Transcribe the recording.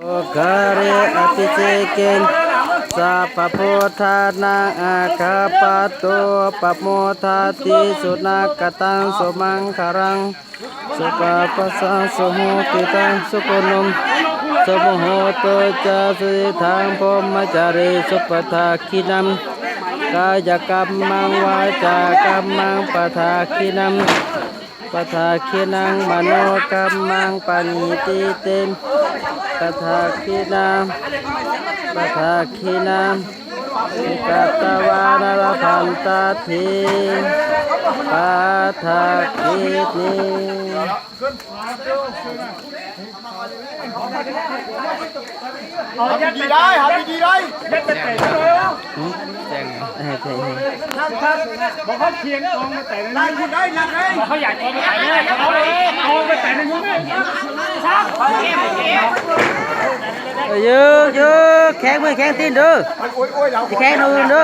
ໂອກາເລ ອະພິເສເກນະ ສັບພະພຸດທານັງ ອາກາປະໂຕ ປະໂມທາຕິ ສຸນັກຂະຕັງ ສຸມັງຄະລັງ ສຸປະປັດສັງ ສຸໂຫຕິຕັງ ສຸຂຸໂນ ສຸມຸໂຫໂຕຈະ ສຸຕິທັງ ພົມມະຈາຣີ ສຸປະທັກຂິນັງ ກາຍະກັມມັງ ວາຈາກັມມັງ ປະທັກຂິນັງ ປະທັກຂິນັງ ມະໂນກັມມັງ ປະນິທິຕິ ປະທັກຂິນັງ ປະທັກຂິນັງ ກະຕະວານະ ລະພັນຕະທີ ປະທັກຂິນິ ເອົາດີໆໄດ້ ເອົາດີໆໄດ້ ຫຶ? ແຈ້ງ ເອີ ໃຊ່ ບໍ່ເຂົາຄຽງກອງມາແຕ່ໃນ ໄດ້ ໄດ້ ໄດ້ ເຂົາຢາກກອງມາແຕ່ໃນ ເຂົາເອົາກອງມາແຕ່ໃນ ເອີ ເຢີ ເຢີ ແຂງມືແຂງຕີນເດີ ໂອ້ຍ ໂອ້ຍ ເຮົາ ຊິແຂງໂດນເດີ.